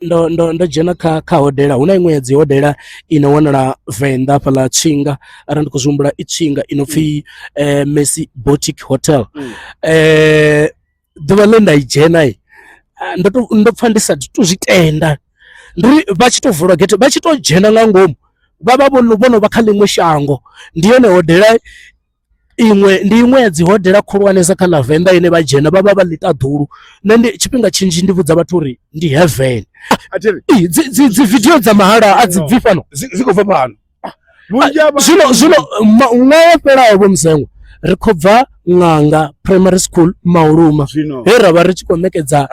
Ndo ndo ndo dzhena kha kha hodela hu na iṅwe ya dzi hodela i no wanala Venḓa hafhaḽa Tshinga arali ndi khou zwi humbula i Tshinga i no pfhi Mercy Boutique Hotel. Ḓuvha ḽe nda i dzhena ndo to ndo pfha ndi sa tu zwi tenda ndi ri vha tshi to vula gethe vha tshi to dzhena nga ngomu vha vha vho no vho no vha kha ḽiṅwe shango ndi yone hodela iṅwe ndi iṅwe ya dzi hodela khulwanesa kha ḽa Venḓa ine vha dzhena vha vha vha ḽiṱaḓulu nṋe ndi tshifhinga tshinzhi ndi vhudza vhathu uri ndi heaven dzi dzi dzi video dza mahala a dzi bvi fhano dzi khou bva fhano zwino zwino ṅwaha wo fhelaho vho Muzengwa ri khou bva Ṅanga Primary School Mauluma he ra vha ri tshi khou ṋekedza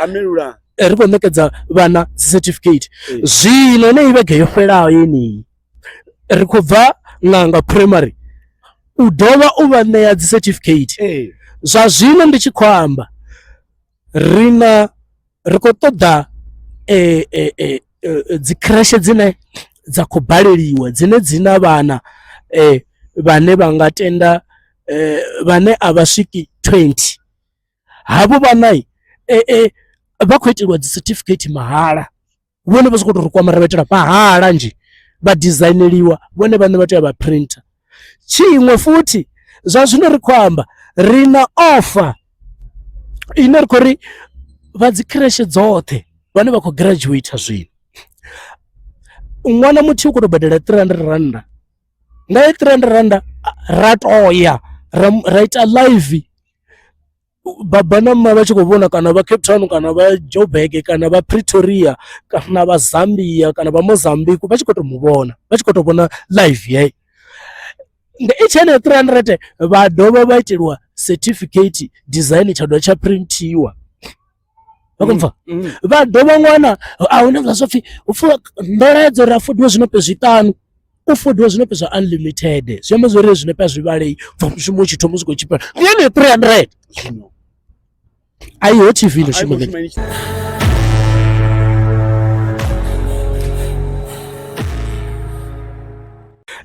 ri khou ṋekedza vhana dzi certificate zwino heneyi vhege yo fhelaho yeneyi ri khou bva Ṅanga Primary u dovha u vha ṋea dzi certificate zwa zwino ndi tshi khou amba ri na ri khou ṱoḓa dzi khireshe dzine dza khou baleliwa dzine dzi na vhana vhane vha nga tenda vhane a vha swiki 20 havho vhana vha khou itelwa dzi certificate mahala. Vhone vha sokou tou ri kwama ra vha itela mahala nzhi vha dizaineliwa vhone vhaṋe vha tea vha printer. Tshiṅwe futhi zwa zwino ri khou amba ri na ofa ine ri khou ri vha dzi khireshe dzoṱhe vhane vha khou giradzhueitha zwino ṅwana muthihi u khou tou badela 300 rannda nga heyi 300 rannda ra toya ra ita live baba na mma vha tshi khou vhona kana vha Cape Town kana vha Joburg kana vha Pretoria kana vha Zambia kana vha Mozambique vha tshi khou tou mu vhona vha tshi khou tou vhona live yeyo. Nga i heneyo 300 vha dovha vha iteliwa certificate design tsha dovha tsha printhiwa vha khou pfha vha dovha ṅwana a huna zwa zwa pfhi upfhi ndo laedza uri a fodiwe zwinepe zwiṱanu u fodiwa zwinepe zwa unlimited zwi amba zwori zwinepe a zwi vhalei bva mushumo u tshi thoma u swika u tshi fhela ndi yeneyo 300 a iho tv ino shuma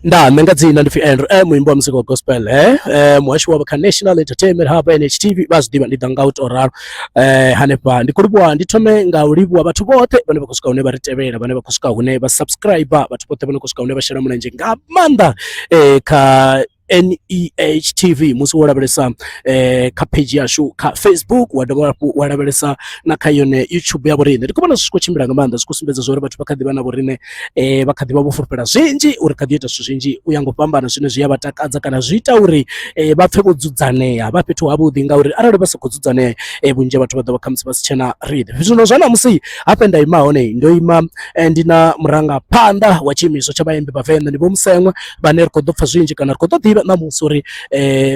Ndaa nṋe nga dzina ndi pfhi Andrew eh, muimbi wa muzika wa gospel eh, eh, muhashi wavho kha National Entertainment Hub NHTV vha zwi ḓivha ndi ḓa nga u to ralo eh, hanefha ndi khou livhuwa ndi thome nga u livhuwa vhathu vhoṱhe vhane vha khou swika hune vha ri tevhela vhane vha khou swika hune vha subscribe vhathu vhoṱhe vhane khou swika hune vha shela mulenzhe nga maanḓa eh, kha NEH TV musi wo lavhelesa eh, kha page yashu kha Facebook wa dovha hafhu wa lavhelesa na kha yone YouTube ya vhoriṋe ndi khou vhona zwi tshi khou tshimbila nga maanḓa zwi khou sumbedza zwa uri vhathu vha kha ḓivha na vhoriṋe eh, vha kha ḓivha vho fulufhela zwinzhi uri kha ḓi ita zwithu zwinzhi u ya nga u fhambana zwine zwi a vha takadza kana zwi ita uri eh, vha pfhe vho dzudzanea vha fhethu havhuḓi ngauri arali vha sa khou dzudzanea eh, vhunzhi ha vhathu vha ḓo vha khamusi vha si tshena riṋe zwino zwa ṋamusi hafha nda ima hone ndo ima eh, ndi na murangaphanḓa wa tshiimiswa tsha vhaimbi vha Venḓa ndi Vho Museṅwa vhane ri khou ḓo pfha zwinzhi kana ri khou ḓo ḓivha ṋamusi uri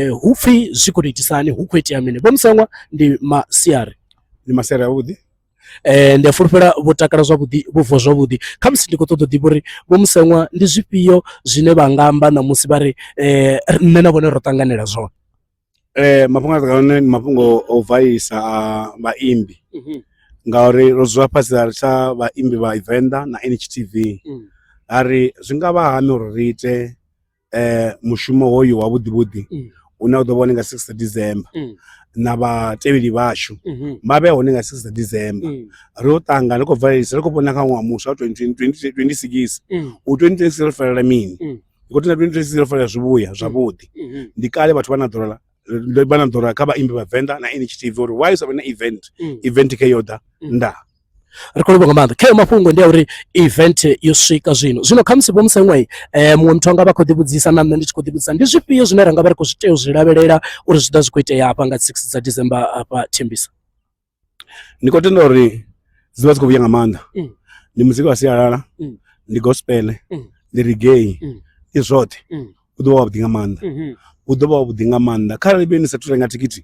hu pfhi zwi khou tou itisa hani hu khou itea mini. Vho Museṅwa ndi masiari. Ndi masiari avhuḓi. Ndi a fulufhela vho takala zwavhuḓi vho vuwa zwavhuḓi khamusi ndi khou ṱoḓa u ḓivha uri Vho Museṅwa ndi zwifhio zwine vha nga amba ṋamusi vha ri nṋe na vhone ro ṱanganela zwone. Mafhungo a hone ndi mafhungo o vaisa a vhaimbi ngauri ro dzula fhasi sa vhaimbi vha Venḓa na N_H_T_V ra ri zwi nga vha hani uri ri ite mushumo hoyu wavhuḓi vhuḓi une u ḓo vha hone nga six December na vhatevheli vhashu vha vhe hone nga six December ri yo ṱangana ri khou valelisa ri khou vhona kha ṅwaha muswa wa twenty twenty six u 2026 ro farela mini. Ndi khou tenda 2026 ro farela zwivhuya zwavhuḓi ndi kale vhathu vha na ḓora vha na ḓora kha vhaimbi vha Venḓa na NHTV uri why sa vhe na event event khe yo ḓa ndaa. Ri khou livhuwa nga maanḓa khayo mafhungo ndi a uri event yo swika zwino zwino khamusi Vho Museṅwa muṅwe muthu anga vha khou ḓivhudzisa na nṋe ndi tshi khou ḓivhudzisa ndi zwifhio zwine ra nga vha ri khou zwi tea u zwi lavhelela uri zwi ḓa zwi khou itea hafha nga 6 dza December hafha Thembisa. Ndi khou tenda uri dzi vha dzi khou vhuya nga maanḓa ndi muzika wa sialala ndi gospel ndi reggae ndi zwoṱhe u ḓo vha wavhuḓi nga maanḓa u ḓo vha wavhuḓi nga maanḓa kharali vhe ni sathu renga thikhithi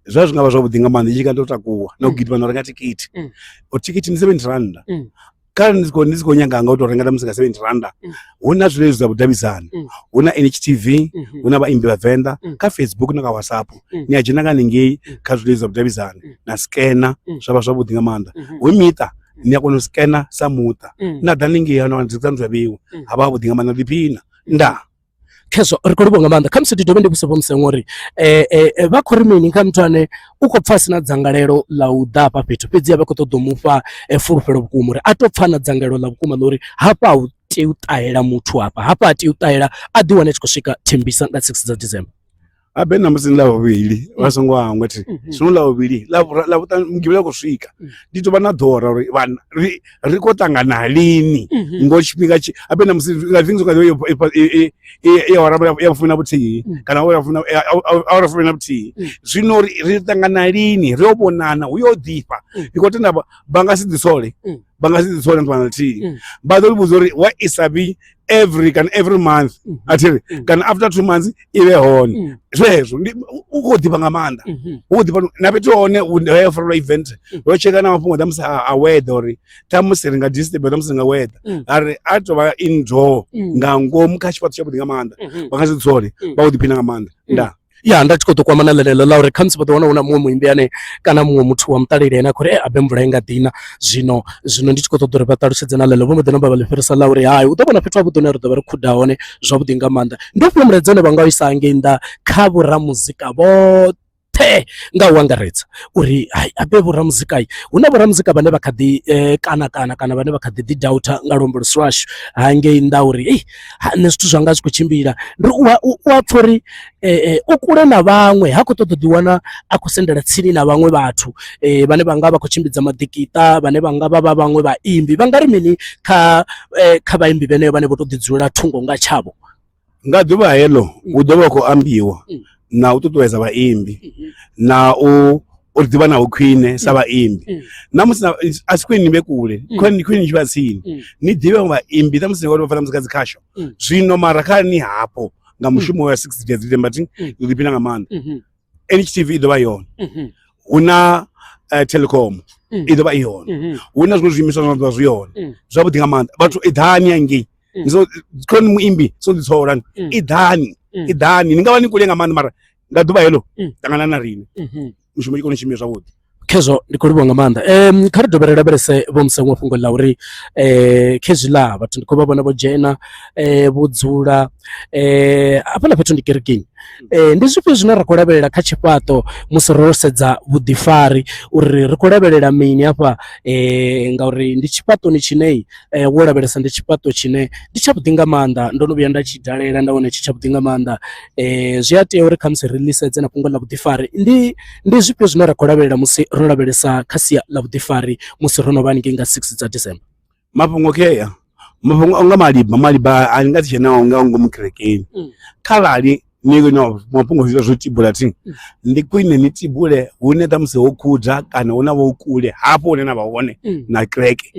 zwa zwi nga vha zwavhuḓi nga maanḓa i tshi nga to takuwa na u gidima na u renga thikhithi thikhithi ndi 70 rannda kharali ndi khou ndi si khou nyaga nga u tou renga musi nga 70 rannda hu na zwileludzi zwa vhudavhidzani hu na NHTV hu na vhaimbi vha Venḓa kha Facebook na kha WhatsApp ni a dzhena nga haningei kha zwileludzi zwa vhudavhidzani na scanner zwa vha zwavhuḓi nga maanḓa hu miṱa ni a kona u scanner sa muṱa na ḓa haningei na wana dzi dza vheiwa ha vha havhuḓi nga maanḓa ḓiphina ndaa. Khezwo ri khou livhuwa nga maanḓa khamusi ndi dovhe ndi vhuse Vho Museṅwa uri vha khou ri mini kha muthu ane u khou pfha a si na dzangalelo ḽa u ḓa hafha fhethu fhedzi vha khou ṱoḓa u mufha fulufhelo vhukuma uri a tou pfha na dzangalelo ḽa vhukuma ḽa uri hafha hu tei u ṱahela muthu hafha hafha ha tei u ṱahela a ḓi wane a tshi khou swika Thembisa nga 6 dza December. Habe ṋamusi ndi Ḽavhuvhili vha songo hangwa thi zwino Ḽavhuvhili Ḽavhuṱanu Mugivhela u khou swika ndi tovha na ḓora uri vhana ri ri khou ṱangana lini ngo tshifhinga tshi habe ṋamusi i awara ya fumi na vhuthihi kana awara fumi na vhuthihi zwino ri ri ṱangana lini ri yo vhonana hu yo ḓifha ndi khou tenda vha nga si ḓi sole vha nga si ḓi sole na ḽithihi vha ḓo ri vhudza uri wa isa vhi every kana every month mm -hmm. athiri mm. kana after 2 months i vhe hone mm. zwezwo ndi u khou ḓivha nga maanḓa mm -hmm. u khou ḓivha na fhethu hone he farelwa event mm. ro tsheka na mafhungo ṱhamusi a weather uri ṱhamusi ri nga disturb ṱhamusi ri nga weather mm. a ri a tou vha indoor mm. nga ngomu kha tshifhaṱo tshavhuḓi nga maanḓa mm -hmm. vha nga si dzole mm. vha khou ḓiphina nga maanḓa mm. ndaa Ya nda tshi khou ḓo kwama na ḽeneḽo ḽa uri khamusi vha ḓo wana hu na muṅwe muimbi ane kana muṅwe muthu wa muṱaleli ane a khou ri abe mvula i nga ḓi na zwino zwino ndi tshi khou ṱoḓa uri vha ṱalutshedze na ḽeḽo vho mbo ḓi namba vha ḽi fhirisa ḽa uri hai hu ḓo vha na fhethu havhuḓi hune ra ḓo vha ri khuda hone zwavhuḓi nga maanḓa. Ndi ufhio mulaedza une vha nga u isa hangei nnḓa kha vhoramuzika vhoṱhe nga u angaredza uri hai abe vhoramuzika hu na vhoramuzika vhane vha kha ḓi kana kana kana vhane vha kha ḓi ḓi doubter nga luambo lu si lwashu hangei nnḓa uri nṋe zwithu zwanga a zwi khou tshimbila ndi u a pfha uri u kule na vhaṅwe ha khou ṱoḓa u ḓi wana a khou sendela tsini na vhaṅwe vhathu vhane vha nga vha khou tshimbidza maḓikiṱa vhane vha nga vha vha vhaṅwe vhaimbi vha nga ri mini kha kha vhaimbi vhenevho vhane vho to ḓi dzulela thungo nga tshavho. Nga ḓuvha heḽo hu ḓo vha hu khou ambiwa na u ṱuṱuwedza vhaimbi na u uri ḓivha naho khwine sa vhaimbi na musi a si khwine ni vhe kule khwine khwine ni tshi vha tsini ni ḓivhe vhaimbi ṱhamusi ni vha fana musi kha dzi khasho zwino mara kha ni hafho nga mushumo wa 6 days December thi ḓo ḓiphina nga maanḓa NHTV i ḓo vha i hone hu na Telkom i ḓo vha i hone hu na zwiṅwe zwiimiswa zwine zwa ḓo vha zwi hone zwavhuḓi nga maanḓa vhathu i ḓani hangei so khoni muimbi so ḓi sola i ḓani i ḓani ni nga vha ni kule nga maanḓa mara nga ḓuvha heḽo ṱangana na riṋe mushumo i kone u tshimbila zwavhuḓi. Khezwo ndi khou livhuwa nga maanḓa kha ri dovhe ri lavhelese Vho Musango fhungo ḽa uri khezwiḽa vhathu ndi khou vha vhona vho dzhena vho dzula hafhaḽa fhethu ndi kerekeni ndi zwifhio zwine ra khou lavhelela kha tshifhaṱo musi ro sedza vhuḓifari uri ri khou lavhelela mini hafha ngauri ndi tshifhaṱoni tshine wo lavhelesa ndi tshifhaṱo tshine ndi tshavhuḓi nga maanḓa ndo no vhuya nda tshi dalela nda wana tshi tshavhuḓi nga maanḓa zwi a tea uri khamusi ri ḽi sedze na fhungo ḽa vhuḓifari ndi ndi zwifhio zwine ra khou lavhelela musi ro lavhelesa kha sia ḽa vhuḓifari musi ro no vha haningei nga 6 dza December. Mafhungo khea mafhungo a nga maliba maliba a nga si dzhenaho nga ngomu kerekeni kharali ni na mafhungo zwi zwo tibula thi ndi khwine ni tibule hune ṱhamusi ho khuda kana hu na vho kule hafho hune na vha hone na kereke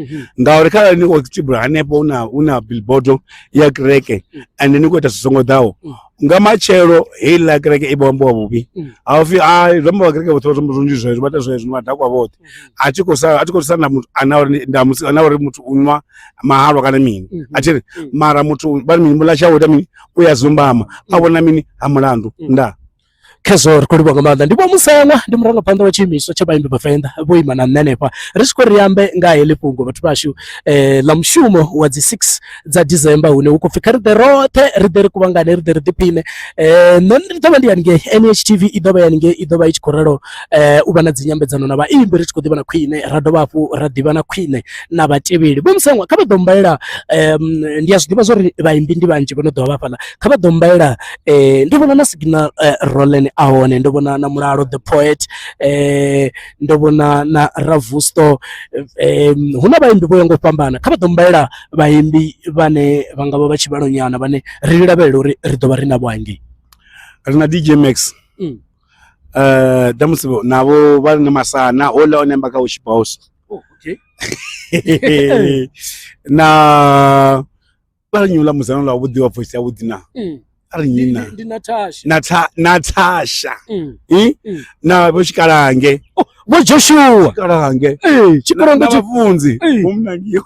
ngauri kharali ni khou tibula hanefho hu na hu na billboard ya kereke ende ni khou ita zwi songo ḓaho nga matshelo heiḽa kereke i vho ambiwa vhuvhi ha upfhi hai zwi ambiwa kereke vhoṱhe vha ndi zwezwo vha ita zwezwo madakwa vhoṱhe a tshi khou sa a tshi khou sa na muthu ana uri nda musi ana uri muthu u nwa mahalwa kana mini a tshi ri mara muthu vha mini mula tshawe ita mini u ya zumbama a vhona mini ha mulandu nda Khezwo ri khou livhuwa nga maanḓa ndi Vho Muselwa ndi murangaphanḓa wa tshiimiswa tsha vhaimbi vhavenḓa vho ima na nṋe hanefha ri tshi khou ri ambe nga heḽi fhungo vhathu vhashu ḽa mushumo wa dzi 6 dza December hune hu khou pfhi kha ri ḓe roṱhe ri ḓe ri kuvhangane ri ḓe ri ḓiphine nṋe ndi ḓo vha ndi haningei NHTV i ḓo vha haningei i ḓo vha i tshi khou ralo u vha na dzi nyambedzano na vhaimbi ri tshi khou ḓivha na khwine ra dovha hafhu ra ḓivha na khwine na vhatevheli. Vho Musengwa kha vha ḓo mbalela ndi a zwi ḓivha zwori vhaimbi ndi vhanzhi vho no ḓovha vha hafhaḽa kha vha ḓo mbalela ndo vhona na Signal Roland a hone ndo vhona na Mulalo the poet ndo vhona na Ravusto hu na vhaimbi vho ya nga u fhambana kha vha ḓo mbalela vhaimbi vhane vha nga vha vha tshivhalo nyana vhane ri lavhelela uri ri ḓo vha ri navho hangei. Ri na DJ Max ṱhamusi navho vha na masana houḽa o nemba kha Worship House. Oh, okay. Na vha ri nyula muzano ḽa vhuḓi wa voice ya vhuḓi na a ri nnyi na Ndi Natasha. Natha Natasha na vho Tshikalange Oh, Vho Joshua. Tshikalange Eh, Tshikalange na vhafunzi vho Munangiwa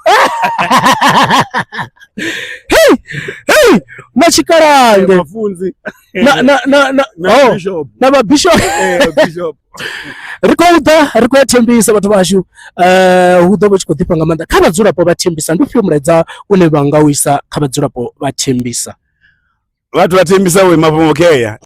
Hey, hey, na Tshikalange. vhafunzi Na na na na na oh, bishop na vha bishop. Bishop Ri khou ḓa ri khou ya Thembisa vhathu vhashu hu ḓo vha tshi khou ḓifha nga maanḓa kha vhadzulapo vha Thembisa ndi ufhio mulaedza une vha nga u isa kha vhadzulapo vha Thembisa? Vhathu vha thembisa we mafhungo kea.